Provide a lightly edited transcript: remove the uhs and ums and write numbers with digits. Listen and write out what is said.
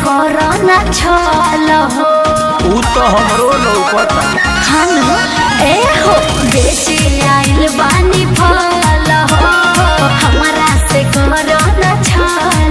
करो ना छल हो। ऊ तो हमरो लौकता। हनु ए हो बेचे आइल बानी फल हो, हमरा से करो ना छल